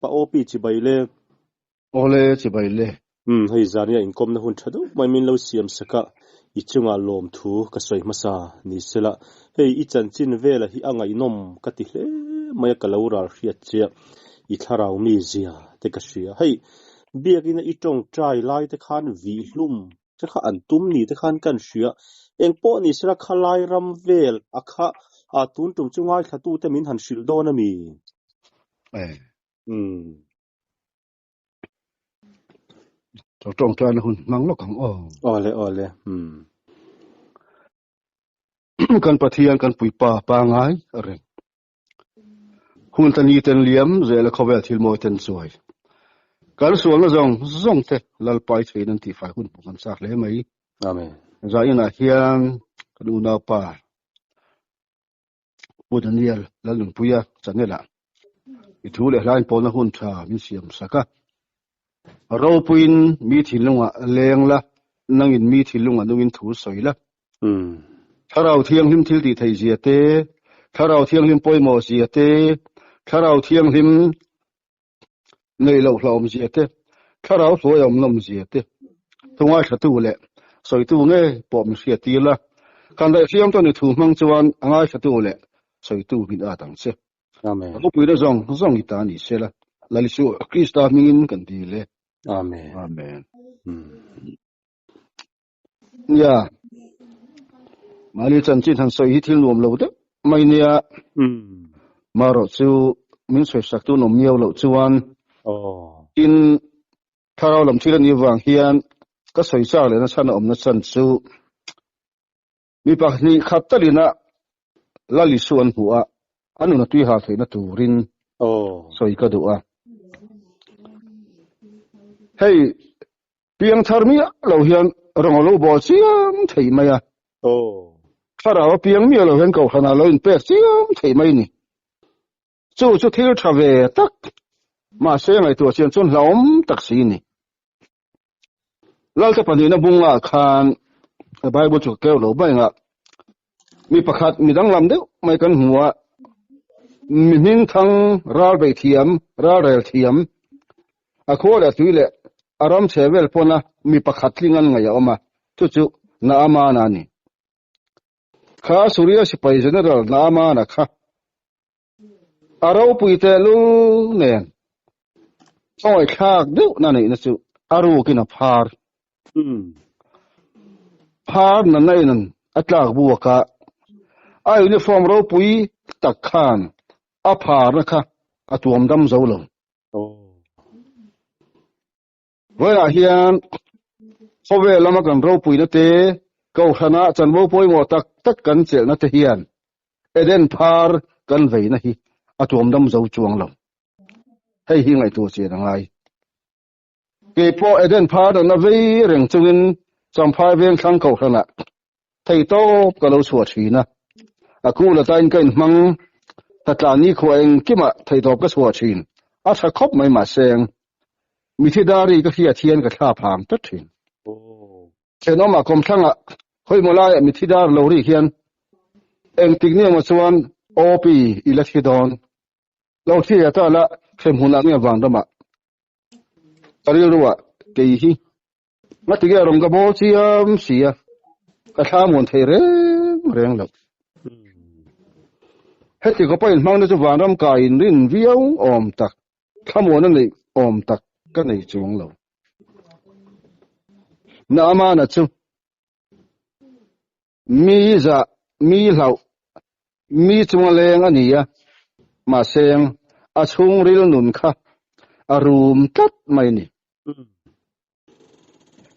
Pa OP chibai le. Awle chibai le. Umm hei zania inkawmna hun tha deuh mai min lo siam sak a, i chungah lawmthu ka sawi hmasa ni sela, hei i chanchin vela hi a ngaihnawm ka ti hle mai a ka lo ral hriat chiah, i thlarau mi zia te ka hria. Hei biakina i tawngtai lai te khan vihhlum te kha an tum ni te khan kan hria, engpawh ni sela khalai ram vel a kha tun tum chu ngaithla tute min han hrilh dawn a mi? Umm. Tawngtaina hun hmang lawk ang aw. Awle awle. Umm. Kan Pathian kan puipa pangai reng. Hun ta ni ten liam zel a khawvel thil mawi ten chuai. Kan sualna zawng zawng te Lalpa i thein an tihfai hun pawh kan chak hle mai. Amen. Zainah hian kan unaupa Pu Daniel Lalnunpuia channel-ah i thu leh hlain pawlna hun tha min siam sak a. Ropuiin mi thinlungah leng la, nangin mi thinlungah nungin thu sawi la. Thlarau Thianghlim thil tih theih zia te, Thlarau Thianghlim pawimawh zia te, Thlarau Thianghlim Neih loh hlauhawm zia te, thlarau hluai awm nawm zia te, thu ngaithlatu leh sawitu ngei pawh min hriat tir la. Kan daihhriam tawh ni thu hmang chuan a ngaithlatu leh sawitu min at ang che. Amen. Ropuina zawng zawng i ta ni sela, Lal Isua Krista hmingin kan dil e. Amen. Amen. Nia, mahni chanchin han sawi hi thil nuam lo deuh mai nia. Marawh chu min sawi sak tu nawm miau loh chuan tin thlarau lam thil a nih avang hian ka sawi chak leh nachhan a awm nachhan chu mi pahnih khat talina Lal Isu an hmuh a, a nun a tui hal theihna turin sawi ka duh a. Hei Piangthar miah lo hian rawng a lo bawl chiam thei mai a. Thlarau a piang miah lo hian kohhran ah lo inpek chiam thei mai ni. Chu chu thil tha ve tak, mahse ngaihtuah chian chuan hlauhawm tak si ni. Lalte pahnihna bungah khan Bible chu ka keu lo mai ang a, Mi pakhat mi danglam deuh mai kan hmu a, mi hmingthang ral beih thiam, ral rel thiam, a khua leh tui leh a ram chhe vel pawna mi pakhat tling an ngaih a awm a, chu chu Naamana a ni. Kha Suria sipai General Naamana kha a ropui tehlul nen ngawithlak deuhna neihna chu a rukin a phar. Phar nana in a tlak buak a, a uniform ropui tak khan a pharna kha a tuam dam zo lo. Vawilah hian khawvel lama kan ropuina te, kohhrana chanvo pawimawh tak tak kan chelhna te hian Eden phar kan veina hi a tuamdam zo chuang lo. Hei hi ngaihtuah chian a ngai. Kei pawh Eden phar nana vei reng chungin Champhai Vengthlang kohhranah Theihtawp ka lo chhuah thin a, a kul atain ka inhmang ta tlan nikhua engkimah theihtawp ka chhuah thin, a tha khawp mai mahse mithi dari ka hriat hian ka thla phang tlat thin. Thenawmah kawmthlangah khawimaw laiah mithi dar lo rik hian engtik ni emaw chuan OP i la thi dawn lo thi leh ta la hremhmunah nge vanramah ka rilruah kei hi Ngatinge a rawn ka bawl chiam si a, ka thla muan thei reng reng lo. Heti khawpa inhmangna chu vanram kai inrin viau awm tak, thlamuan a neih awm tak ka nei chuang lo. Naamana chu Mi zah, mi hlauh, mi chunga leng a ni a, mahse a chhungril nun kha a rum tlat mai a ni.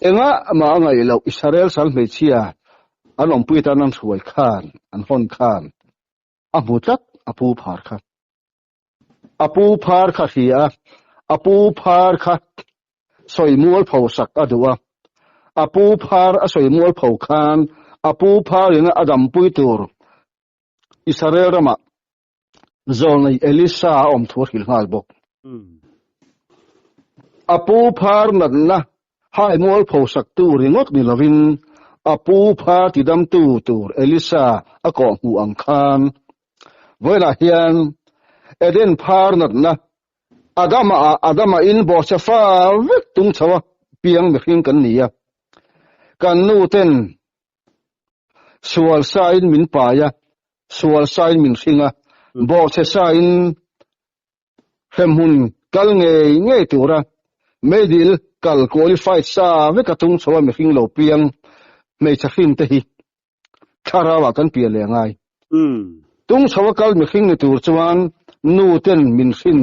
Engah mah a ngaih loh Israel sal hmeichhia an awmpui tan an hruai khan, an hawn khan a hmu tlat a pu phar kha. A pu phar kha hria a, a pu phar kha sawi mualpho sak a duh a. A pu phar a sawi mualpho khan a pu phar ina a dampui tur Israel ramah zawlnei Elisa a awm thu a hrilh nghal bawk. A pu phar natna hai mualpho saktu ringawt ni lovin a pu phar tidamtu tur Elisa a kawhhmuh ang khan Vawilah hian Eden phar natna Adama ah Adama in bawhchhe fa vek tung chho a piang mihring kan ni a. Kan nu ten sual sa in min pai a, sual sa in min hring a, bawhchhe sa in hremhmun kal ngei ngei tura meidil kal qualified sa vek a tung chho a mihring lo piang hmeichhe hrim te hi thlarau ah kan pian leh a ngai. Tung chho a kal mihring ni tur chuan nu ten min hrin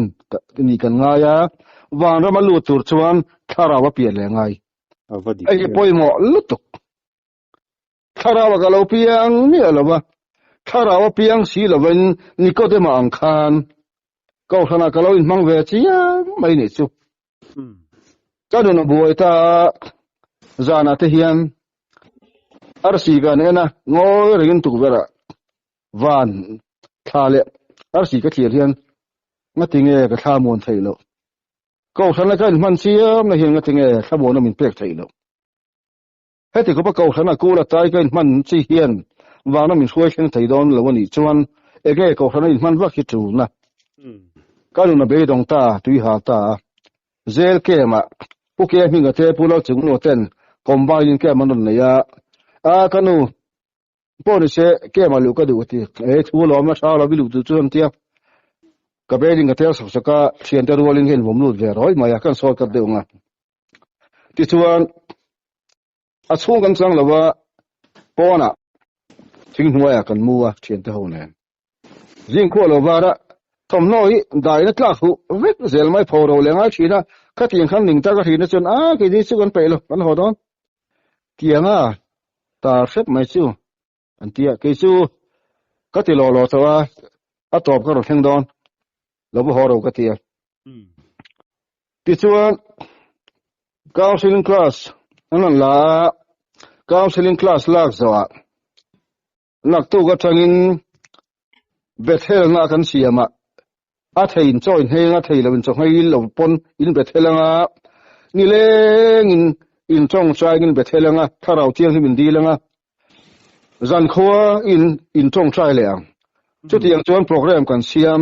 nih kan ngai a, vanram a lut tur chuan thlarau a pian leh a ngai. Hei hi pawimawh lutuk. Thlarau a ka lo piang miah lo va, thlarau a piang si lovin Nikodema ang khan Kohhranah ka lo inhmang ve chiang mai nih chu. Ka nun a buai ta a, zanah te hian arsi ka han en a, ngawi rengin tukverh ah van thla leh arsi ka thlir hian ngatinge ka thla muan theih loh. Kohhran a ka inhman chiam na hian ngatinge thla muan a min pek theih loh. Heti khawpa Kohhran a kul a tai ka inhman chi hian vana min hruai thleng thei dawn lo a nih chuan enge Kohhran a inhman vak hi tulna ka nun a beidawng ta tui hal ta a. Zel kem ah Pu Ke Hminga te Pu Lalchungnu ten combine in kem an rawn nei a, a ka nu pawh ni se kem ah luh ka duh a ti. E thu lawm a tha lo i luh duh chu an tia. Ka beiding ka tel sak sak a, thiante rualin ka invawm lut ve rawi mai a, kan sawi kat deuh ang a. Tichuan, a chhung kan chang lo a, pawnah thing hnuaiah kan mu a thiante ho nen. Zing khuah lo var a, thawmhnaw hi daina tlak huh vek zel mai pho ro leh ngai thin a, khatiang khan ning tak a hrina chuan a keini chu kan peih lo, kan haw dawn. Tianga tar hrep mai chu an ti a, kei chu ka ti lawh lawh tawh a, a tawp ka rawn thleng dawn lo va haw ro ka ti a. Tichuan counseling class an rawn la a, counseling class lak zawhah naktuk atangin Bethel na kan siam a, a thei in chaw in heng a, thei lo in chaw nghei lo pawn in Bethel anga nileng in in tawngtai in Bethel anga thlarau thianghlim in dil anga zankhua in in tawngtai leh ang. Chutiang chuan program kan siam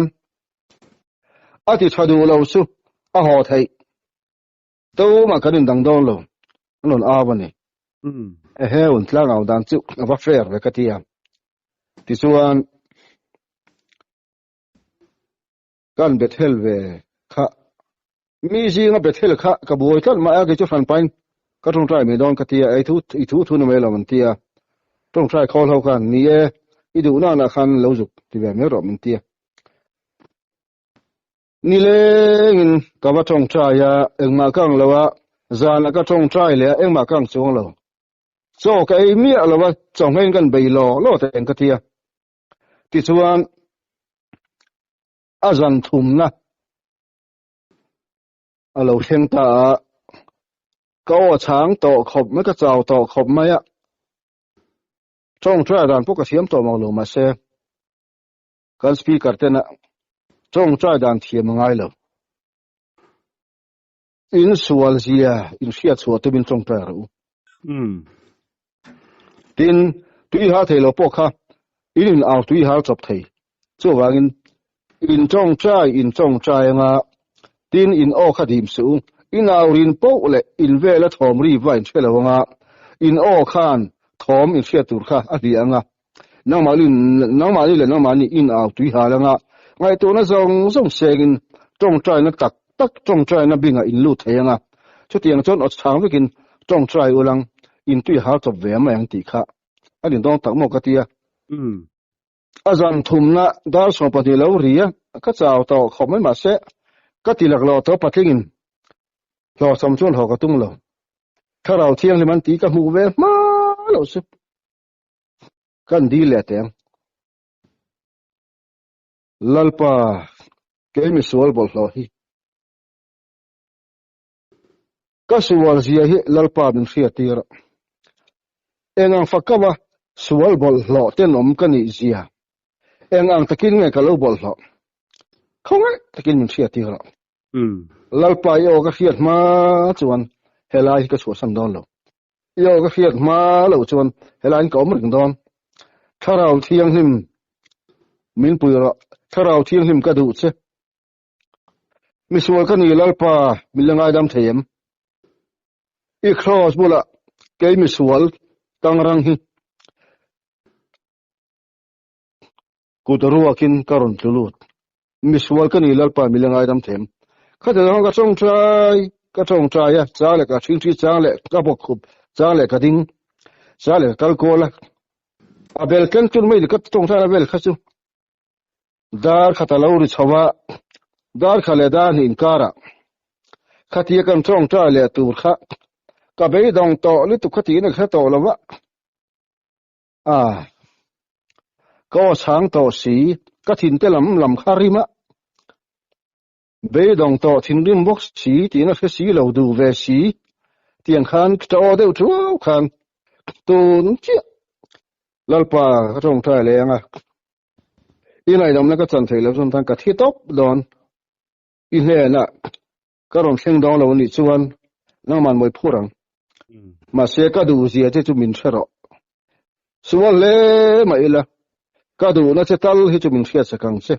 a ti tha duh lo chu a haw theih tumah kan indang dawn lo an rawn au a ni. Ehe un tlang au dan chu a va fair ve ka ti a. Tichuan kan Bethel ve kha mi zinga Bethel kha ka buai tlat mai a kei chu hran pain ka tawngtai mai dawn ka ti a ei thu i thu thu ni mai lo an ti a tawngtai khawl ho khan ni e i duh nana khan lo zuk ti ve mai rawh min ti a. Nilengin ka va tawngtai a engmah ka ang lo a zanah ka tawngtai leh a engmah ka ang chuang lo. Chaw ka ei miah lo a, chaw hmeiin kan bei law law ta eng ka ti a. Tichuan a zan thumna a lo thleng ta a, ka aw chhang tawh khawp mai, ka chau tawh khawp mai a. Tawngtai dan pawh ka thiam tawh mang lo mahse kan speaker tena tawngtai dan thiam a ngai lo. In sual zia in hriat chhuah tumin tawngtai rawh u. Tin, tui har thei lo pawh kha in in au tui har chawp thei. Chuvangin in tawngtai in tawngtai anga tin in aw kha dim suh u. In au rin poh leh in vela thawm ri va in hre lo anga in aw khan thawm in hriat tur kha a hliah anga nangmahni nangmahni leh nangmahni in au tui hal anga ngaihtuahna zawng zawng sengin tawngtaina tak tak tawngtaina bingah in lut thei anga chutiang chuan aw chhang vekin tawngtai ulang in tui hal chawp ve mai ang tih kha a ni dawn tak maw ka tia. A zan thumna dar 12 lo ri a, ka chau tawh khawp mai mahse ka ti laklawh tawh patlingin hlawhchawm chuan haw ka tum lo. Thlarau thianghlim an tih ka hmuh ve hma loh chu. Kan dil leh teh ang. Lalpa, kei misual bawlhhlawh hi. Ka sual zia hi Lalpa min hriat tir a. Eng ang fakava sual bawlhhlawh tenawm ka nih zia, eng ang takin nge ka lo bawlhhlawh? Khawngaih takin min hriat tir a. Lalpa i aw ka hriat hma chuan helai hi ka chhuahsan dawn lo. I aw ka hriat hma loh chuan helaiin ka awm reng dawn. Thlarau Thianghlim min pui rawh, Thlarau Thianghlim ka duh che. Misual ka ni Lalpa, min la ngaidam thei em? I kraws bulah kei misual tangrang hi kut ruakin ka rawn tlu lut. Misual ka ni Lalpa, min la ngaidam thei em? Khati zawng ka tawngtai ka tawngtai a, chang leh ka thingthi chang leh ka bawkkhup chang leh ka ding chang leh ka kal kual a, a bel tleng tun mai ni ka tawngtai na vel kha chu. Dar khat a lo ri chho a, dar khat leh dar hnih inkarah khatia kan tawngtai leh tur kha ka beidawng tawh lutuk kha tiin ka hre tawh lo va. A, ka aw chhang tawh si, ka thinte lam lam kha rim a, beidawng tawh thinrim bawk si tiin a hre si lo duh ve si tiang khan ka aw deuh thuau khan tun chiah Lalpa ka tawngtai leh ang a. I ngaihdamna ka chan theih loh chuan tan ka thi tawp dawn. I hnenah ka rawn thleng dawn lo anih chuan nangman mawi phur ang. Mahse ka duh zia che chu min hre rawh. Sual hle mah ila ka duhna che tal hi chu min hriat sak ang che.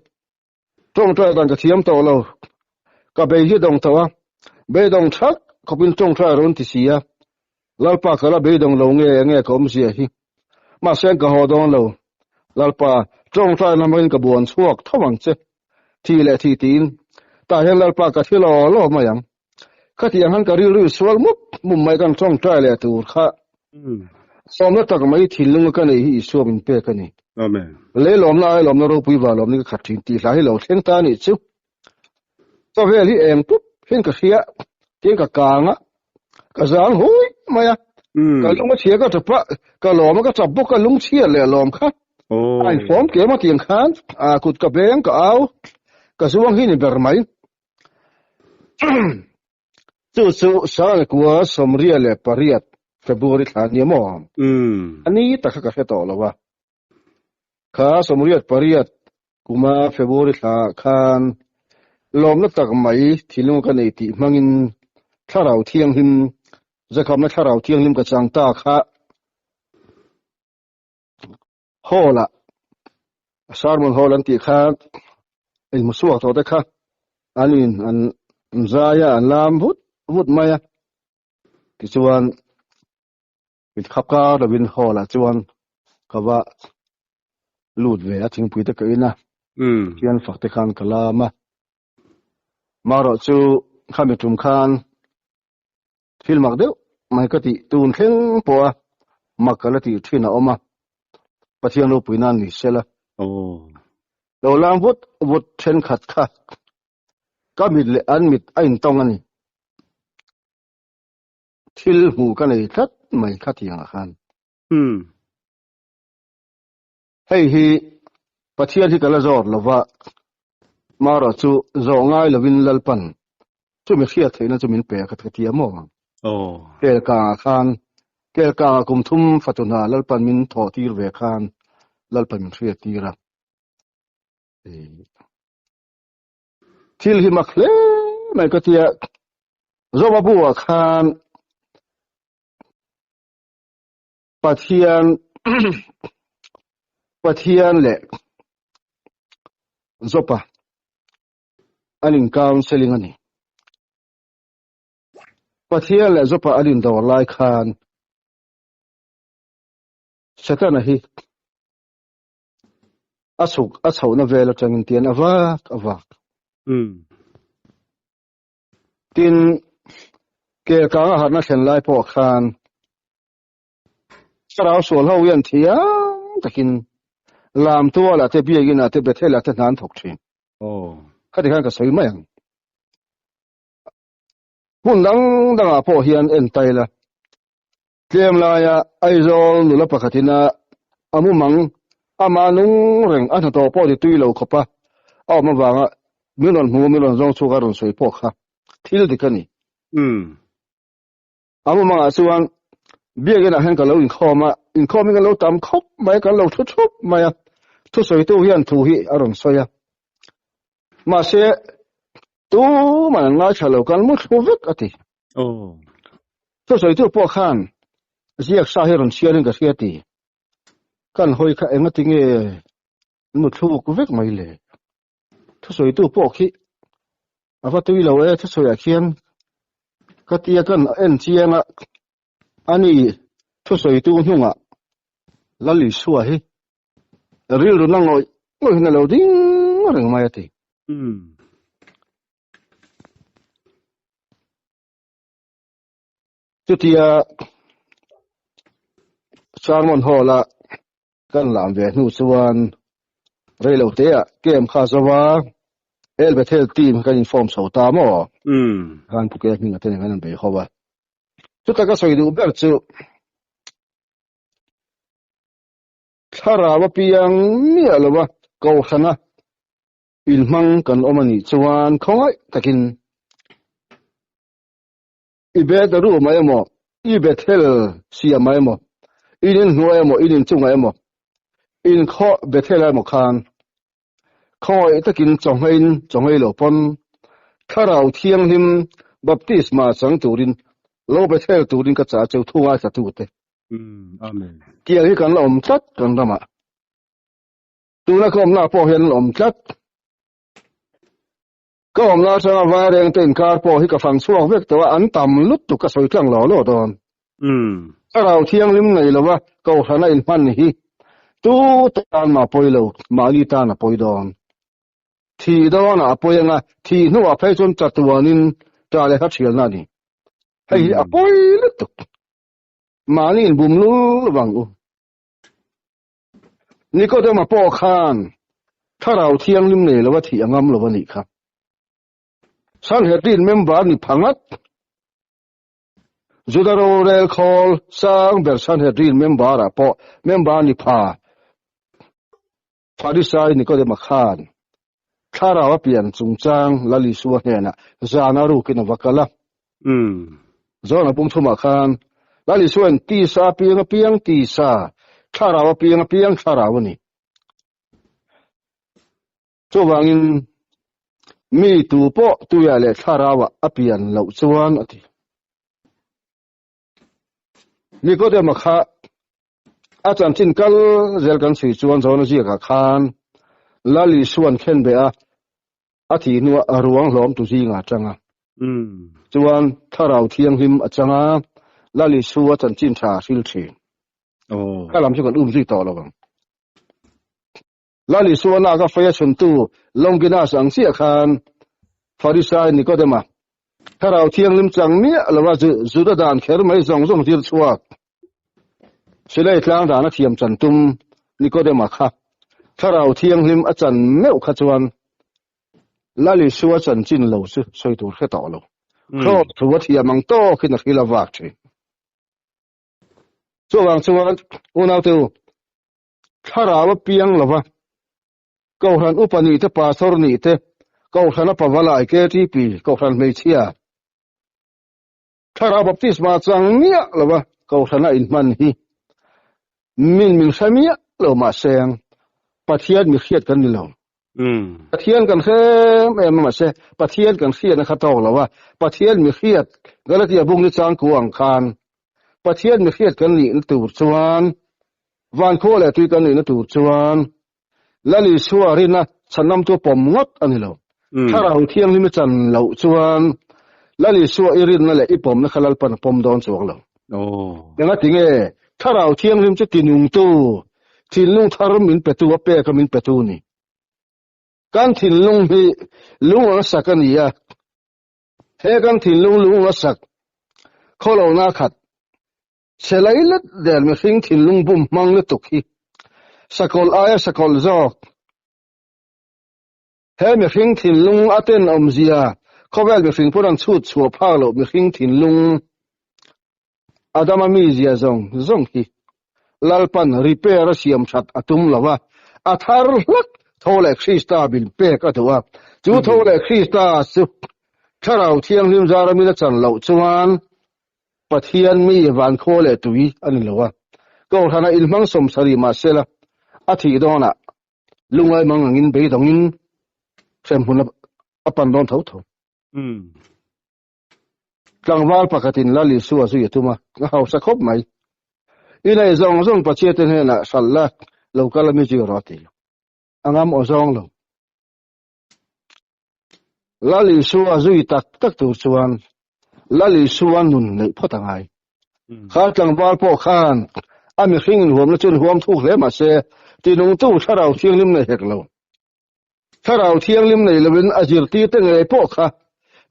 Tawngtai dan ka thiam tawh lo. Ka bei hi dawng tawh a, beidawng that khawpin tawngtai rawn ti si a. Lalpa ka la beidawng lo nge nge ka awmzia hi. Mahse ka haw dawn lo. Lalpa, tawngtai lamangin ka buan chhuak tho ang che. Thi leh thi tiin tah hian Lalpa ka thi law law mai ang. Khatiang han ka rilru sual mup mup mai kan tawngtai leh tur kha. Sawmna tak mai thinlunga ka nei hi Isua min pek a ni. Amen. Lei lawmna ai lawmna ropui va lawmna ka khat thin tih hla hi lo thleng ta nih chu. Chawvel hi eng pup hian ka hria tiin ka kang a, ka zang hui mai a. Ka lung a chhia ka tap a, ka lawm a ka tap bawk a, lung chhia leh lawm kha. A infawm tlem a tiang khan kut ka beng ka au, ka zuang hi ni ber mai. Chu chu Sangkua 28 February thla nia maw? A ni tak kha ka hre tawh lo a. Kha 28 kuma February thla khan lawmna tak mai thinlung ka nei tih hmangin Thlarau Thianghlim, Zakhamna Thlarau Thianghlim ka chang ta kha Hall ah sermon hall an tih kha inhmu chhuak tawh te kha an in an zai a an lam vut vut mai a tichuan mit khap kar lovin hall ah chuan ka va lut ve a thingpui te ka in a thian fak te khan ka lam a marawh chu khami tum khan Thil mak deuh mai ka tih tun thleng pawh a mak ka la tih thin a awm a, Pathian ropui nan ni sela. Lo lam vut vut thenkhat kha ka mit leh an mit a intawng a ni. Thil hmuh ka nei tlat mai kha tiangah khan. Hei hi Pathian hi ka la zawt lo va, marawh chu zawh ngai lovin Lalpan chumi hriat theihna chu min pe a ka ti a maw? Kelkangah khan, Kelkangah kum thum fatu hna Lalpan min thawh tir ve khan Lalpan min hriat tir a. Thil hi mak hle mai ka ti a, Zoba bu-ah khan Pathian Pathian leh Jopa an in counseling a ni. Pathian leh Jopa an in dawr lai khan Setana hi a chhuk a chhohna vel atangin tian a vak a vak. Tin, kelkang a harhna thlen lai pawh khan Thlarau sual ho hian thiam takin Lamtualah te, Biakinah te, Bethelah te hna an thawk thin. Khati khan ka sawi mai ang. Hmun dang dangah pawh hian en ta ila, tlem laia Aizawl nula pakhatin a a mumang amah nung reng a hnathawh pawh ti tui lo khawpa a awm avanga min rawn hmu, min rawn zawng chhuak a rawn sawi pawh kha thil dik a ni. A mumangah chuan biakinah hian ka lo inkhawm a, inkhawmin kan lo tam khawp mai a, kan lo thu thup mai a, thusawitu hian thu hi a rawn sawi a. Mahse, tuman an ngaithla lo, kan mu thlu vek a ti. Thusawitu pawh khan ziak sa hi rawn chhiarin ka hria ti. Kan hawi kha engati nge mu thluk vek mai le? Thusawitu pawh khi. A va tui lo e thusawiah khian ka tia kan en chiang a, ani thusawitu hnungah Lal Isua hi rilru na ngawih ngawihin a lo ding reng mai a ti. Chutia sermon hall a kan lam ve hnu chuan reilo te ah camp kha zo a El Bethel team kan inform chho ta maw kan pu ke hming te nen kan bei ho a chuta ka sawi duh ber chu thlarau a piang miah lo a kohhrana inhmang kan awm a nih chuan khawngaih takin I bet a room ah emaw, i Bethel siam ah emaw, in inhnuai emaw, in inchungah emaw, in khaw Bethel ah emaw khan khawngaih takin chawhngeiin chawhngei lo pawn Thlarau Thianghlim baptisma chang turin lo Bethel turin ka chah cheu thu ngaithlatute. Amen. Tiang hi kan la awm tlat kan ramah. Tuna ka awmna pawh hian an la awm tlat. Ka awm lai atanga vaireng te inkar pawh hi ka fang chhuak vek tawh a, an tam lutuk ka sawi tlang lo lo dawn. Thlarau thianghlim nei lova kohhrana inhman hi tu tan mah pawi lo, mahni tan a pawi dawn. Thih dawnah a pawi anga, thih hnuah phei chuan chatuanin ṭa leh hla ṭhialna a ni. Hei hi a pawi lutuk. Mahni inbum lul vang u. Nikodema pawh khan Thlarau Thianghlim nei lova thih a ngam lo a nih kha. Sanhedrin member ni phangat, Juda rorel khawl sang ber Sanhedrin member ah pawh member ni pha Pharisai Nikodema khan Thlarau a pian chungchang Lal Isua hnenah zan a rukin a va kal a. Zawn a pumthumah khan Lal Isuain tisa a piang a piang tisa, Thlarau a piang a piang Thlarau a ni. Chuvangin mi tu pawh tuiah leh Thlarauah a pian loh chuan a ti. Nikodema kha a chanchin kal zel kan chhui chuan Jona ziakah khan Lal Isua'n khenbeh a a thih hnuah a ruang hlawm tu zingah a chang a. Chuan Thlarau Thianghlim a chang a, Lal Isua chanchin tha a hril thin. Kha lam chu kan um zui tawh lo ang. Lal Isua lak a fei a chhuntu Longinus ang chiah khan Farisai Nikodema Thlarau Thianghlim chang miah lova Juda dan kher mai zawng zawng zir chhuak Silai tlang dan a thiam chan tum Nikodema kha Thlarau Thianghlim a chan meuh kha chuan Lal Isua chanchin lo chu sawi tur hre tawh lo. Kraws thu a thiam ang tawkin a hril a vak thin. Chuvang chuan unaute u, Thlarau a piang lo va, Kohhran upa nih te, pastor nih te, Kohhran a pavalai, KTP, Kohhran hmeichhia, Thlarau baptisma chang miah lo va Kohhran a inhman hi min min hre miah lo mahse Pathian mi hriat kan ni lo. Pathian kan hre em em a mahse Pathian kan hriatna kha tawk lo va, Pathian mi hriat Galatia bung ni changku ang khan Pathian mi hriat kan nihna tur chuan Van khua leh tui kan nihna tur chuan Lal Isua rinna chhanamtu pawm ngawt a ni lo. Thlarau Thianghlim i chan loh chuan Lal Isua i rinna leh i pawmna kha Lalpan a pawm dawn chuang lo. Engati nge Thlarau Thianghlim chu tinungtu, thinlung thar min petu, a peka min petu ni? Kan thinlung hi lung ang sak a ni a, he kan thinlung lung a sak khawlohna khat Chhe lai let der mihring thinlung bum hmang lutuk hi sakawlh aia sakawlh zawk. He mihring thinlung a tenawmzia khawvel mihring pawn an chhut chhuah phak loh mihring thinlung Adama mizia zawng zawng hi Lalpan repair a siam that a tum lo a, a thar hlak tho leh Krista min pek a duh a, chu tho leh Krista chu Thlarau Thianghlim zara min a chan loh chuan Pathian mi van khaw leh tui a ni lo a, Kohhrana inhmang sawmsarih mah sela a thih dawnah lungngai mang angin beidawngin hremhmun a pan dawn tho tho. Tlangval pakhatin Lal Isua zui a tum a, a hausa khawp mai. I nei zawng zawng Pathiate hnenah hralh la, lo kal a mi zui rawh a ti. A ngam aw zawng lo. Lal Isua zui tak tak tur chuan Lal Isua nun neih phawt a ngai. Kha tlangval pawh khan a mihring inhuamna chu inhuam thuk hle mah se, tinungtu Thlarau Thianghlim nei hek lo. Thlarau Thianghlim nei loin a zirtirte ngei pawh kha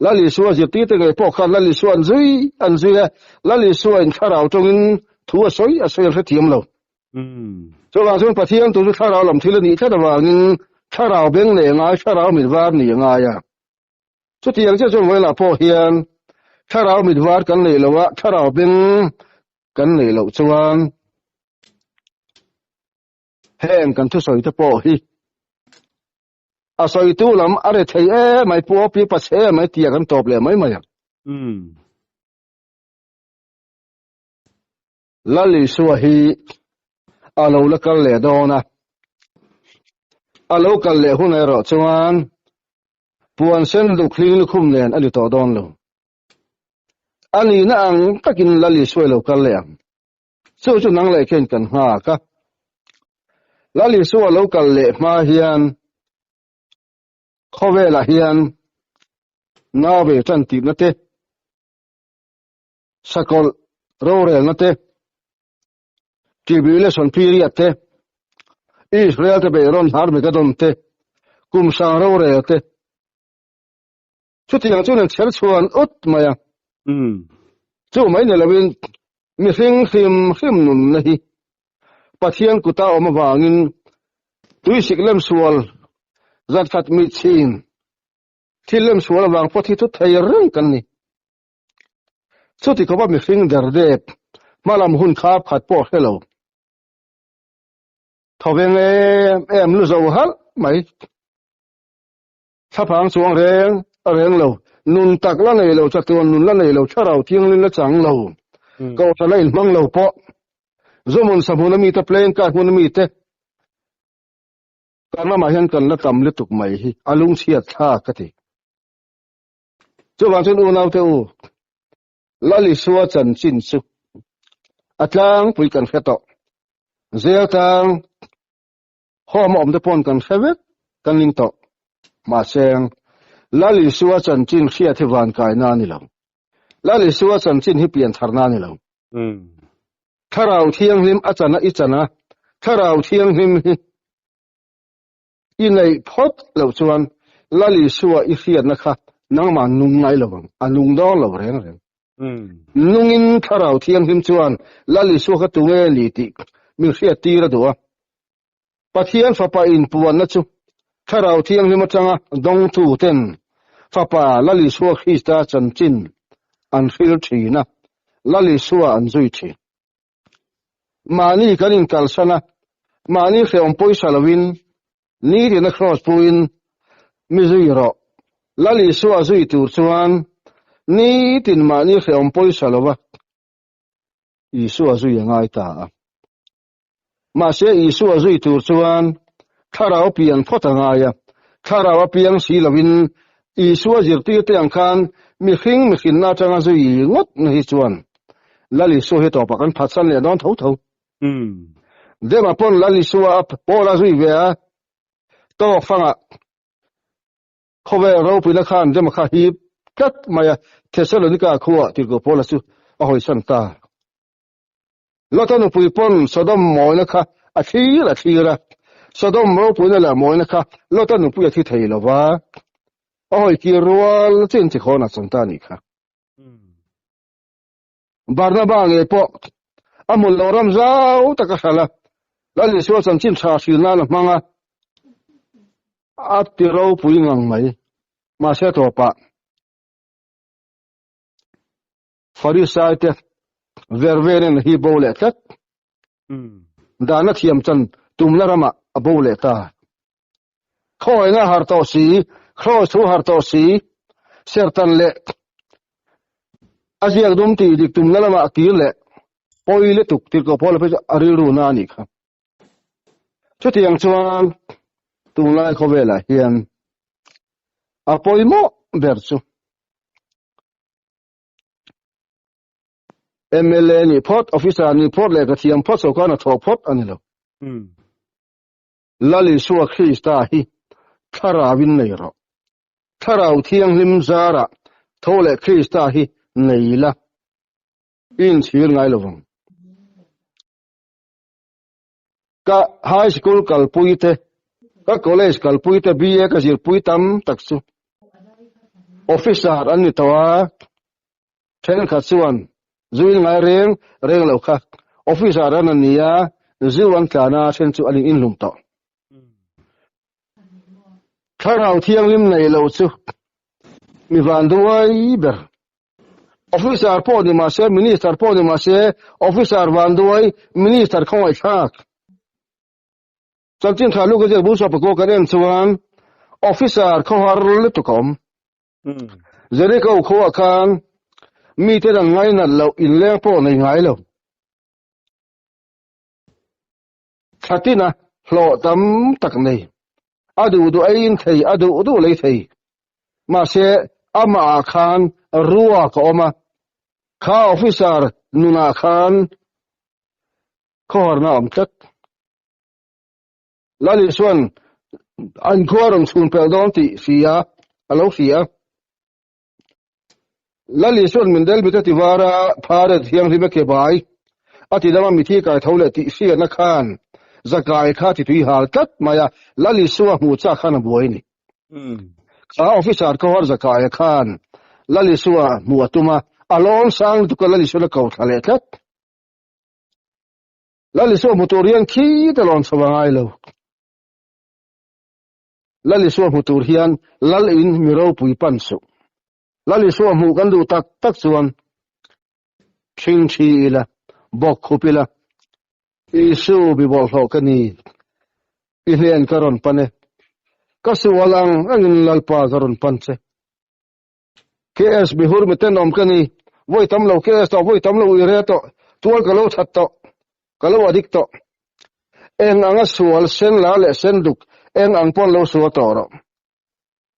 Lal Isua zirtirte ngei pawh khan Lal Isua an zui an zui a, Lal Isua in Thlarau tawngin thu a sawi a sawi an hrethiam lo. Chuvang chuan Pathian tu chu Thlarau lam thil a nih tlat avangin Thlarau beng nei a ngai, Thlarau mit var nih a ngai a. Chutiang chiah chuan vawilah pawh hian Thlarau mit var kan neih loh a, Thlarau beng kan neih loh chuan heng kan thusawi te pawh hi a sawitu lam a re thei em mai, pu pi pa chhe em mai tia kan tawp leh mai mai ang. Lal Isua hi a lo la kal leh dawn a, a lo kal leh hun erawh chuan puan sen duk hling lukhum nen a ni tawh dawn lo. A nihna ang takin Lal Isua i lo kal leh ang. Chu chu nang leh khen kan nghak a. Lal Isua lo kal leh hma hian khawvelah hian nau ve tan tihna te, sakawlh rorelna te, tribulation period te, Israel te beihrawn Armageddon te, kum sang rorel te, chutiang chuan an chher chhuan ut mai a. Chu mai ni loin mihring hrim hrim nunna hi Pathian kuta awm avangin tuisik lem sual zat khat mi chin thil lem sual avang pawh thi thut thei reng kan ni. Chuti khawpa mihring der dep hmalam hun khap khat pawh hre lo. Thawveng em em lu zo halh mai. Thlaphang chuang reng a reng lo. Nun tak la nei lo, chatuan nun la nei lo, thlarau thianghlim la chang lo, kohhran la inhmang lo pawh Zawmun sahmun a mite, playing card hmun a mite kan ramah hian kan la tam lutuk mai hi a lungchhiat thlak ka ti. Chuvang chuan unaute u, Lal Isua chanchin chu a tlangpui kan hre tawh. Zel tang home a awm te pawn kan hre vek kan ning tawh. Mahse, Lal Isua chanchin hriat hi van kaina a ni lo. Lal Isua chanchin hi pian tharna a ni lo. Thlarau Thianghlim a chana i chana, Thlarau Thianghlim hi i neih phawt loh chuan Lal Isua i hriatna kha nangmah nung ngai lo ang, a nung dawn lo reng reng. Nungin Thlarau Thianghlim chuan Lal Isua kha tunge ni tih min hriat tir a duh a. Pathian Fapa inpuanna chu Thlarau Thianghlim atanga dawngtu ten Fapa Lal Isua Krista chanchin an hril thin a, Lal Isua an zui thin. Mahni kan inkalsan a, mahni hrehawm pawisa loin nitina cross puin mi zui rawh. Lal Isua zui tur chuan nitin mahni hrehawm pawisa lova Isua zui a ngai ta a. Mahse Isua zui tur chuan thlarau pian phawt a ngai a, thlarau a piang si loin Isua zirtirte ang khan mihring mihrinna atanga zui ngawt na hi chuan Lal Isua hi tawpah kan phatsan leh dawn tho tho. Dema pawn Lal Isua a pawl a zui ve a, tawk fangah khawvel ropuina khan Dema kha hip tlat mai a, Thessalonika khuaa tirhkoh Paula chu a hawisan ta. Lota nupui pawn Sodom mawina kha a thlir a thlir a, Sodom ropuina leh mawina kha Lota nupui a thi thei lo va, a hawi kir rual chin chi khawn a chawm ta a nih kha. Barnaba ngei pawh a hmun lo ram zau tak a hralh a, Lal Isua chanchin tha hril nan a hmang a, a ti ropui ngang mai. Mahse tawpah. Farisai te ver verin hi bo leh tlat. Dahna thiam chan tumna ramah a bo leh ta. Khawina har tawh si, Kraws thu har tawh si, sertan leh a ziak dum tih dik tumna lamah a kir leh pawi lutuk tirhkoh Paula phei chu a rilru na a nih kha. Chutiang chuan tunlai khawvelah hian a pawimawh ber chu MLA nih phawt, officer nih phawt leh ka thiam phawt sawrkar hna thawh phawt a ni lo. Lal Isua Krista hi thlarauin nei rawh. Thlarau Thianghlim zarah tho leh Krista hi nei la, i inchhir ngai lo vang. Ka high school kalpui te, ka college kalpui te, BA ka zirpui tam tak chu officer an ni tawh a, thenkhat chuan zu in ngai reng reng lo kha officer an an ni a, zu an tlan a, then chu an in inhlum tawh. Thlarau Thianghlim nei lo chu mi vanduai ber. Officer pawh ni mahse, Minister pawh ni mahse, Officer vanduai, Minister khawngaihthlak. Chanchin tha Luka ziak bul saw pakua kan en chuan Officer khawhar lutuk a awm. Jericho khuaah khan mite an ngainat loh inleng pawh nei ngai lo. Thlatina hlawh tam tak nei. A duh duh eiin thei, a duh duh lei thei. Mahse, amahah khan ruak a awm a, kha officer nunah khan khawharna a awm tlat. Lal Isua'n an khua rawn chhun pelh dawn tih hria a lo hria. Lal Isua'n min del mit a ti var a, Pharet thianghlim a ke bai a ti dam a, mithi kai tho leh tih hriatna khan zakai kha ti tui hal tlat mai a, Lal Isua hmuh chak khan a buai a ni. Kha officer khawhar zakaia khan Lal Isua hmuh a tum a, a lawm sang lutuk a Lal Isua'n a ko thla leh tlat. Lal Isua hmu tur hian khi te lawn chho a ngai lo. Lal Isua hmu tur hian Lal in mi ropui pan suh. Lal Isua hmuh kan duh tak tak chuan ṭhing ṭhi ila, bawk khup ila, Isu mi bawlhhlawh ka ni, i hnen ka rawn pan e. Ka sual ang angin Lalpa ka rawn pan che. KS mihur mi tenawm ka ni, vawi tam lo KS tawh, vawi tam lo ui re tawh, tual ka lo that tawh, ka lo adik tawh. Eng anga sual sen la leh sen duk, eng ang pawn lo sual tawh rawh.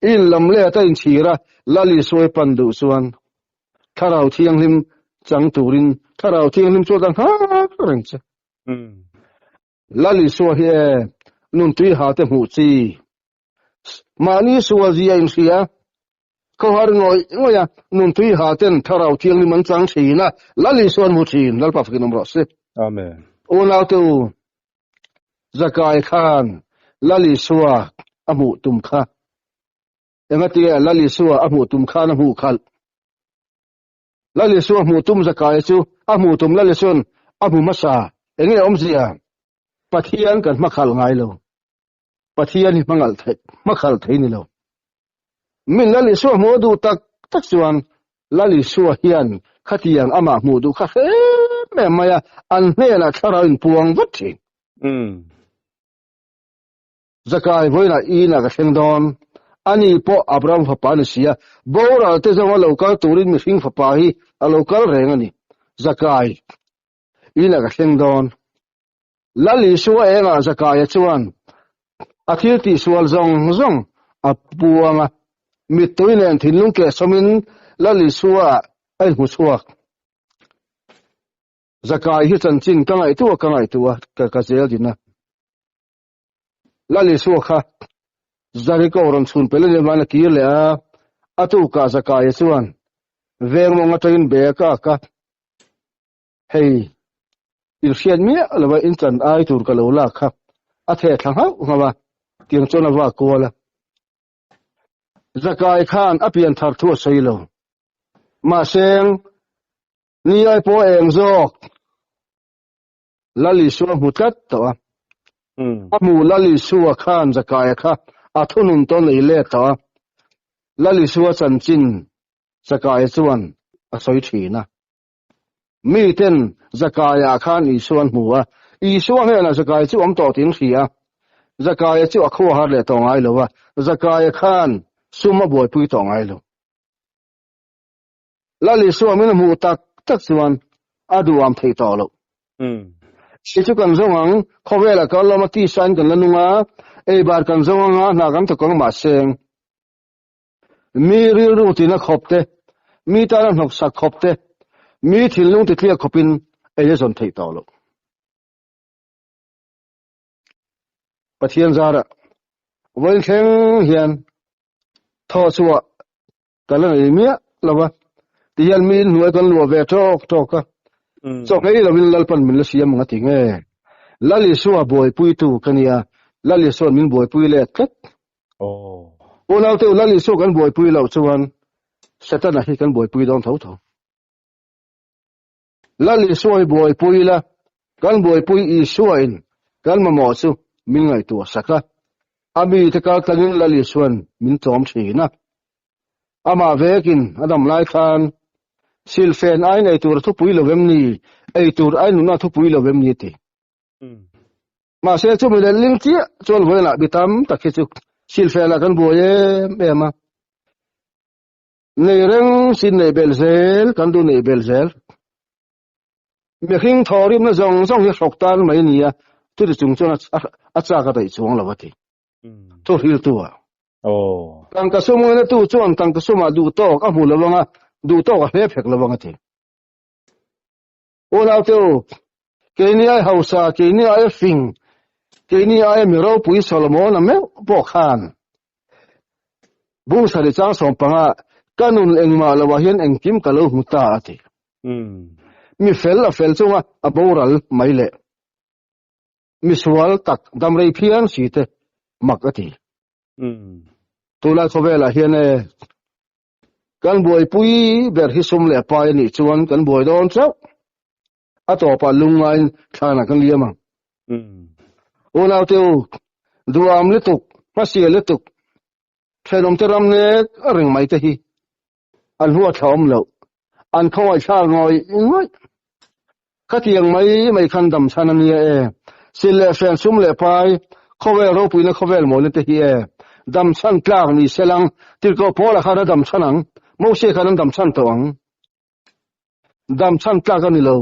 I inlam let a inchhir a, Lal Isuai pan duh chuan Thlarau Thianghlim chang turin Thlarau Thianghlim chu a dang nghak reng che. Lal Isua hi e, nun tui ha te hmuh chi. Mahni sual zia inhria, khawhar ngawih ngawih a, nuntui ha ten Thlarau Thianghlim an chang thin a, Lal Isua an hmu thin, Lalpa fakin awm rawh se. Amen. Unaute u, Zakai khan Lal Isua a hmuh tum kha. Engatinge Lal Isua a hmuh tum khan a hmuh khalh? Lal Isua hmuh tum Zakaia chu a hmuh tum Lal Isua'n a hmu hmasa. Enge awmzia? Pathian kan hmakhalh ngai lo. Pathian hi hmangalh theih, hmakhalh thei ni lo. Min Lal Isua hmuh a duh tak tak chuan Lal Isua hian khatiang amah hmuh duh kha hrem em mai a, an hnenah thlarau in puang vat thin. Zakai vawiinah inah ka thleng dawn, ani pawh Abraham fapa a ni si a, boral te zawnga lo kal turin mihring fapa hi a lo kal reng a ni. Zakai inah ka thleng dawn. Lal Isua engah Zakaia chuan a thil tihsual zawng zawng a puang a, mittui nen thinlung kehsawmin Lal Isua a inhmu chhuak. Zakai hi chanchin ka ngaihtuah ka ngaihtuah a, ka zel din a. Lal Isua kha Zariko rawn chhun pel a nih avangin a kir leh a, a tukah Zakaia chuan veng mawng atangin bag a ak a, Hei, in hriat miah lova in chan ai tur ka lo lak kha a theh thla nghauh nghauh a, tiang chuan a va kual a. Zakai khan a pian thar thu a sawi lo. Mahse, ni ai pawh eng zawk Lal Isua hmu tlat tawh a. A hmu Lal Isua khan Zakaia kha a thunun tawn ei let tawh a. Lal Isua chanchin Zakaia chuan a sawi thin a. Miten Zakaia khan Isua an hmu a, Isua hnenah Zakaia chu awm tawh tiin hria a. Zakaia chu a khua har leh tawh ngai lo a, Zakaia khan sum a buaipui tawh ngai lo. Lal Isua min hmuh tak tak chuan a duham thei tawh lo. Hi chu kan zawng ang, khawvelah kan lawm a, tisain kan la nung a, eibar kan zawng ang a, hna kan thawk ang mahse, Mi rilru tina khawp te, mi tana hnawksak khawp te, mi thinlung titliak khawpin ei a zawn theih tawh loh. Pathian zarah vawiin thleng hian Thaw chhuah ka la nei miah lo va, tihian mi inhnuai kan luah ve tawk tawk a, chaw nghei lovin Lalpan min la siam ang a ti nge? Lal Isua buaipuitu ka nia, Lal Isua'n min buaipui let tlat. Unaute u, Lal Isua kan buaipui loh chuan Setana hi kan buaipui dawn tho tho. Lal Isua hi buaipui ila, kan buaipui Isua in kan mamawh chu min ngaihtuah sak a, a mite kal tlangin Lal Isua'n min tlawm thin a. Amah vekin a dam lai khan, Silfen aiin ei tur a thupui lo vem ni, ei tur aiin nunna a thupui lo vem ni a ti. Mahse chumi leh ling chiah chuan vawiinah bi tam tak hi chu silfenah kan buai em em a. Nei reng sin neih belh zel, kan duh neih belh zel. Mihring thawhrimna zawng zawng hi hrawk tan mai a ni a, chuti chung chuan a chak a daih chuang lo a ti. Thu hriltu ah. Tangka sum ngaina tu chuan tangka sumah duh tawk a hmu lo ang a, duh tawk a hlep hek lo ang a ti. Unaute u, keini ai hausa, keini ai fing, keini ai mi ropui Solomona meuh pawh khan bung sarih chang 15 ka nun engmah loah hian engkim ka lo hmu ta a ti. Mi fel a fel chunga a boral mai leh mi sual tak damrei phian si te mak a ti. Tunlai khawvelah hian e Kan buaipui ber hi sum leh pai a nih chuan kan buai dawn chauh. A tawpah lungngaiin thlanah kan liam ang. Unaute u, duam lutuk, hmasial lutuk, thenawmte ram nek a ring mai te hi an huatthla awm loh, an khawngaihthlak ngawih ngawih. Khatiang mai mai khan dam chhan a nia e. Sil leh hren sum leh pai, khawvel ropuina khawvel mawina te hi e. Dam chhan tlak ni se lang, tirhkoh Paula khan a dam chhan ang, Mose khan an dam chhan tawh ang. Dam chhan tlak a ni lo.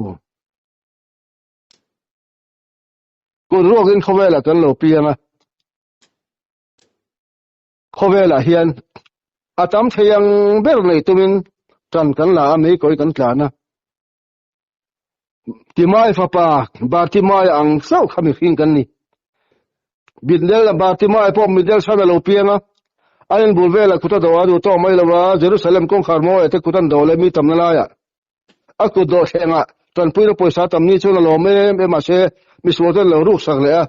Kut ruakin khawvelah kan lo piang a. Khawvelah hian a tam thei ang ber nei tumin ṭan kan la a, meikawi kan tlan a. Timai fapa Bartimai ang chauh kha mihring kan ni. Bidnel a Bartimai pawh Midel chhan a lo piang a, a inbul velah kut a do a duh tawh mai lo a, Jerusalem kawngkhar mawiah te kut an do leh mi tamna laiah a kut dawh thlengah tanpuina pawisa tam ni chuan a lawm em em mahse misual ten lo ruk sak leh a,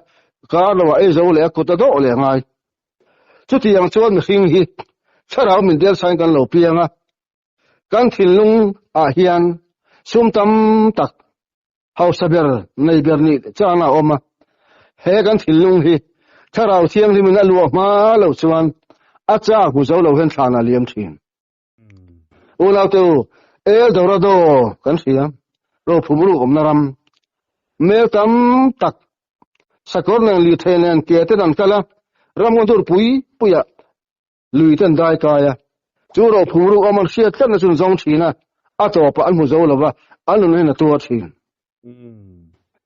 kar loah ei zo leh a kut a dawh leh a ngai. Chutiang chuan mihring hi thlarau Mindel chhan kan lo piang a, Kan thinlung ah hian sum tam tak hausa ber nei ber nih chang a awm a, he kan thinlung hi Thlarau Thianghlim in a luah hma lo chuan a chak hmu zo lo hian thlan a liam thin. Unaute u, El Dorado kan hria, rophum ruk awmna ram, mel tam tak sakawr nen lirthei nen ke ten an kal a, ramngaw dur pui puiah Lui ten dai kai a, chu rophum ruk awm an hriat tlatna chu an zawng thin a, a tawpah an hmu zo lo va, an nun hian a tuar thin.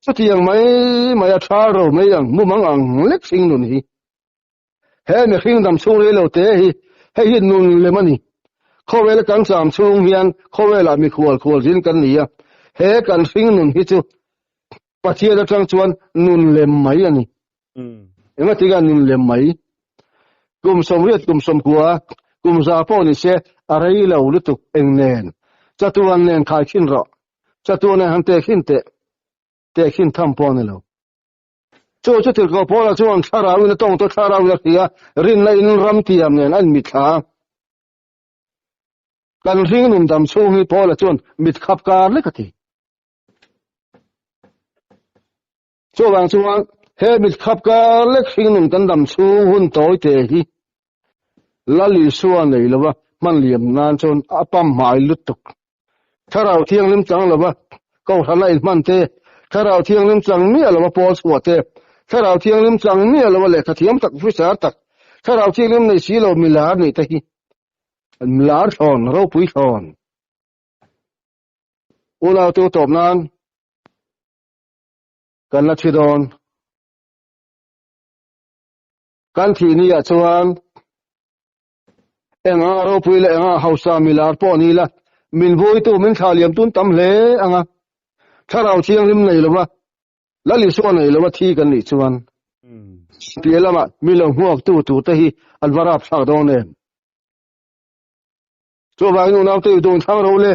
Chutiang mai mai a tha ro mai ang, mumang ang lek hring nun hi. He mihring dam chhung rei lo te hi, hei hi nun lem a ni. Khawvela kan cham chhung hian khawvelah mikhual khual zin kan ni a, he kan hring nun hi chu Pathian atang chuan nun lem mai a ni. Engatinge nun lem mai? Kum 80 kum 90, kum 100 pawh ni se a rei lo lutuk eng nen? Chatuan nen khai khin rawh. Chatuan nen han teh khin teh. Teh khin tham pawh a ni lo. Chu chu tirhkoh Paula chuan thlarauin a tawng tawh thlarauin a hria, rinna in ram tiam nen a inmitthla a. Kan hring nun dam chhung hi Paula chuan mit khap kar lek a ti. Chuvang chuan he mit khap kar lek hringnun kan dam chhung hun tawi te hi Lal Isua nei lova hman liam nan chuan a pam hmai lutuk. Thlarau Thianghlim chang lova Kohhrana inhman te, Thlarau Thianghlim chang miah lova pawl chhuah te, Thlarau Thianghlim chang miah lova lehkha thiam tak officer tak, Thlarau Thianghlim nei si lo milar nih te hi milar thlawn, ropui thlawn. Unau tu tawp nan kan la thi dawn. Kan thih ni ah chuan enga ropui leh enga hausa milar pawh ni la, min vuitu min thlah liam tun tam hle ang a. Thlarau thianghlim nei lova, Lal Isua nei lova thi kan nih chuan piah lamah mi lo hmuaktu turte hi an va rapthlak dawn em? Chuvangin unaute i dun thlang ro le.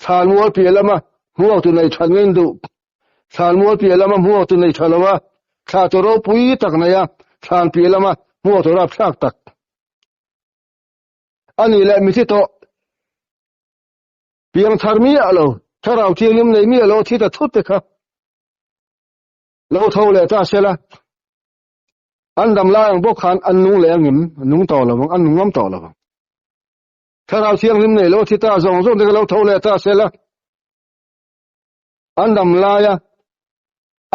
Thlanmual piah lama hmuak tu nei that ngei duh. Thlanmual piah lama hmuak tu nei tha lo a, thla tu ropui tak nei a, thlan piah lama hmuak tu rapthlak tak. A nih leh mithi tawh piang thar miah lo, thlarau thianghlim nei miah lo thi ta thut te kha lo tho leh ta sela. An dam lai ang bawk khan an nung leh angim, an nung tawh lo vang, an nung ngam tawh lo vang. Thlarau thianghlim nei lo thi ta zawng zawng te kha lo tho leh ta sela. An dam laia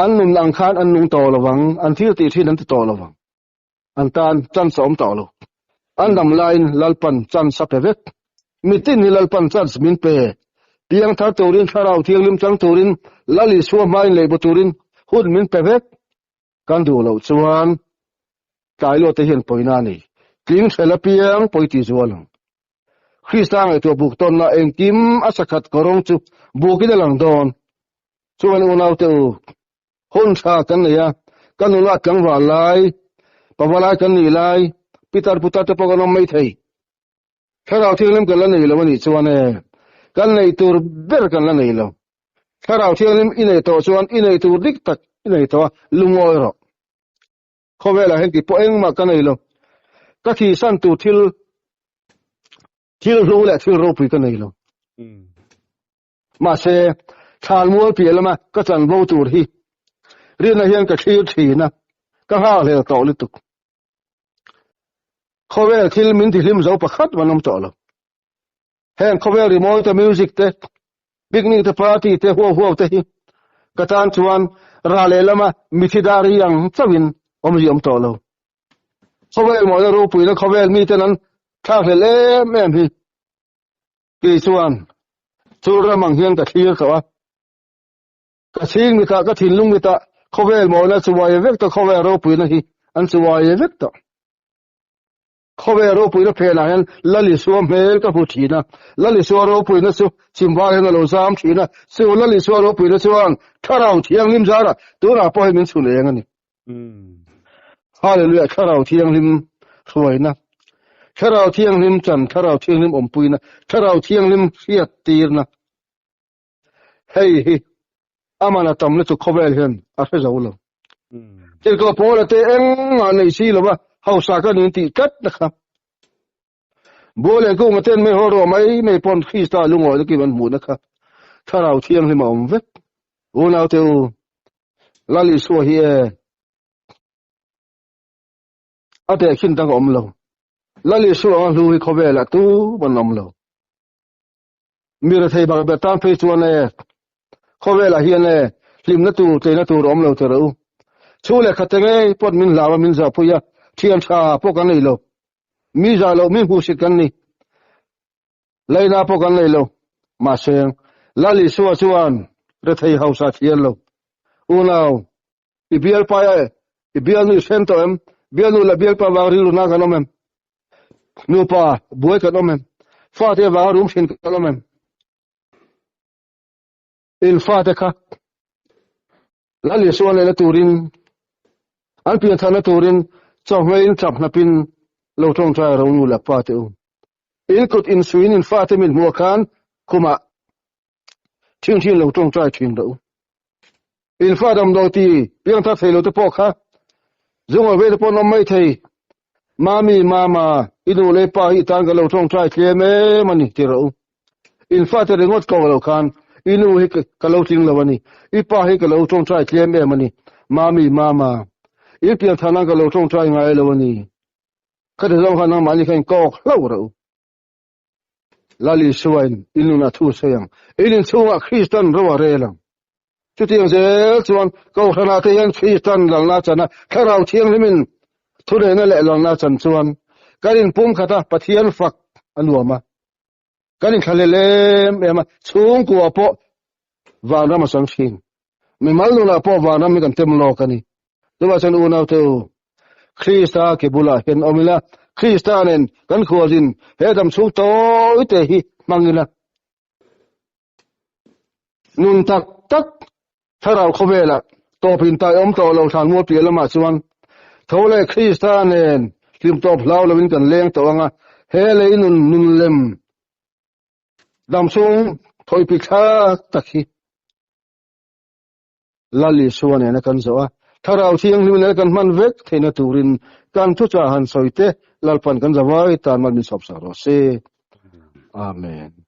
an nun ang khan an nung tawh lo vang, an thil tih thin an ti tawh lo vang. An tan chance a awm tawh lo. An dam laiin Lalpan chance a pe vek. Mitin hi Lalpan chance min pe. Piang thar turin, Thlarau Thianghlim chang turin, Lal Isua hmain lehbu turin hun min pe vek. Kan duh loh chuan tlai luat te hian pawina a nei. Tling hrel apiang pawi tih zual ang. Krista ngaihtuah buk tawnna engkim a sakhat kawrawng chu bukin a lang dawn. Chuan unaute u, hun tha kan nei a, ka nula tlangval lai, pavalai kan nih lai, pitar putar te pawh kan awm mai thei. Thlarau Thianghlim kan la nei lo a nih chuan e, kan neih tur ber kan la nei lo. Thlarau Thianghlim i nei tawh chuan i nei tur dik tak i nei tawh a, lungawi rawh. Khawvelah hian tih pawh engmah ka nei lo. Ka thihsan tur thil thil hlu leh thil ropui ka nei lo. Mahse, thlanmual piah lama ka chanvo tur hi rinna hian ka thlir thin a, ka nghakhlel tawh lutuk. Khawvel thil min tihlim zo pakhat man awm tawh lo. Heng khawvel rimawi te, music te, picnic te, party te, huau huau te hi ka tan chuan rah leh lama mithi dar hi ang chauhin awmzia awm tawh lo. Khawvel mawina ropuina khawvel miten an thlakhlelh em em hi kei chuan chu ram ang hian ka thlir tawh a. Ka chhing mitah, ka thinlung mitah khawvel mawina chuai vek tawh, khawvel ropuina hi an chuai vek tawh. Khawvel ropuina phenah hian Lal Isua hmel ka hmu thin a, Lal Isua ropuina chu chimvar hian a lo zam thin a, chu Lal Isua ropuina chuan Thlarau Thianghlim zarah tunah pawh hei min chhun eng a ni. Hallelujah, Thlarau Thianghlim hruaina, Thlarau Thianghlim chan, Thlarau Thianghlim awmpuina, Thlarau Thianghlim hriattirna. Hei hi aman a tam lutuk khawvel hian a hre zo lo. Thilkawh pawl a te engmah nei si lova hausa ka nin tih tlat na kha. Bual leh kung a ten mai haw rawh mai mai pawn Krista lungawi takin an hmuh na kha Thlarau Thianghlim a awm vek. Unau te u, Lal Isua hi e a tehkhin dang a awm lo. Lal Isua anga hlu hi khawvelah tu man awm lo. Mi rethei bak ber tan phei chuan e, khawvelah hian e, hlimna tur, tleina tur a awm lo teh rawh u. Chhu leh khate ngei pawt min hlau a, min zahpui a, thian tha pawh kan nei lo. Mi zah loh, mi hmuhsit kan ni. Laina pawh kan nei lo. Mahse, Lal Isua chuan rethei hausa thian lo. Unau, i bialpa e, i bialnu i hren tawh em? Bialnu leh bialpa vang rilru na kan awm em? Nupa buai kan awm em? Fate vanga rum thin kan awm em? In fate kha Lal Isua neihna turin, an piantharna turin chawhmeiin tlap hnapin lo tawngtai ro nu leh pa te u. In kut insuiin in fate min hmuh khan khumah Thin thin lo tawngtai thin rawh u. In fa damdawi ti piangthar thei lo te pawh kha zungawi ve te pawh an awm mai thei. Mami, mama, i nu leh i pa hi i tan ka lo tawngtai tlem em a ni ti rawh u. In fate ringawt ko lo khan i nu hi ka lo tling lo a ni, i pa hi ka lo tawngtai tlem em a ni, mami, mama, in piangthar nan ka lo tawngtai ngai lo a ni. Khati zawng khan nangmahni kha in kawk hlauh rawh u. Lal Isuain i nunah thu sawi ang. In inchhungah Kristan ro a rel ang. Chutiang zel chuan Kohhranah te hian Kristan lalna chan a, Thlarau Thianghlimin thunehna leh lalna chan chuan kan inpumkhat a, Pathian fak a nuam a, kan inthlahlel em em a, chhungkua pawh vanram a chang thin. Mimal nunah pawh vanram hi kan tem lawk a ni. Chuvah chuan unaute u, Krista ke bulah hian awm ila, Krista nen kan khualzin he dam chhung tawi te hi hmang ila. Nun tak tak thlarau khawvelah tawpin tai awm tawh lo thlan mual piah lamah chuan tho leh Krista nen hlim tawp hlau loin kan leng tawh ang a. He lei nun nun lem damchhung thawipik thlak tak hi Lal Isua nena kan zawh a, Thlarau Thianghlim nena kan hman vek theihna turin kan thuchah han sawi te Lalpan kan zavai tan mal min sawpsak rawh se. Amen.